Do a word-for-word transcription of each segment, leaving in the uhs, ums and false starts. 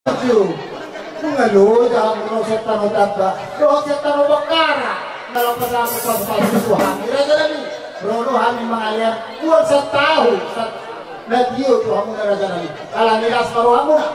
Ju, nunga loja hamu ro sian Tano Tamba dohot sian Tano Bakkara. Nunga loja hamu pasu-pasu tu hami raja nami. Ro do hami mangalean uang satahu, sat-, na tio tu hamuna raja nami. Alani las ma rohamuna.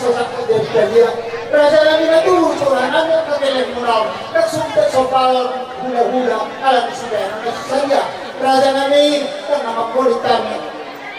Sosok jadi jadi ya. Raja nami na tuhu, sorangan na kakelek munau, na sumpe sopalan, hula-hula, alam si dana na susah ya. Raja nami, kan nama kulit kami.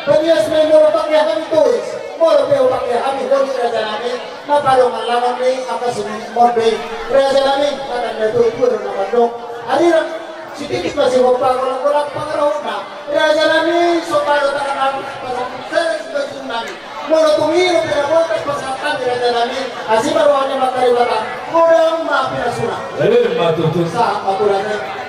Panias main molo pakai kami tulis, molo peu pakai kami kulit raja nami, na padongan lawan ni, apa sini, morbe. Raja nami, matan na tuhu, tuhu, na padok. Adirak, Sititi masih hopa golak-golak pangarahutna. Raja nami, sopalan tangan nami, pasang saya sebagai nami. Molo tung i, pira botak pasangan kami, raja nami. Asi baru hanya matari batang. Godang ma pinasuna. Sahat ma tutu.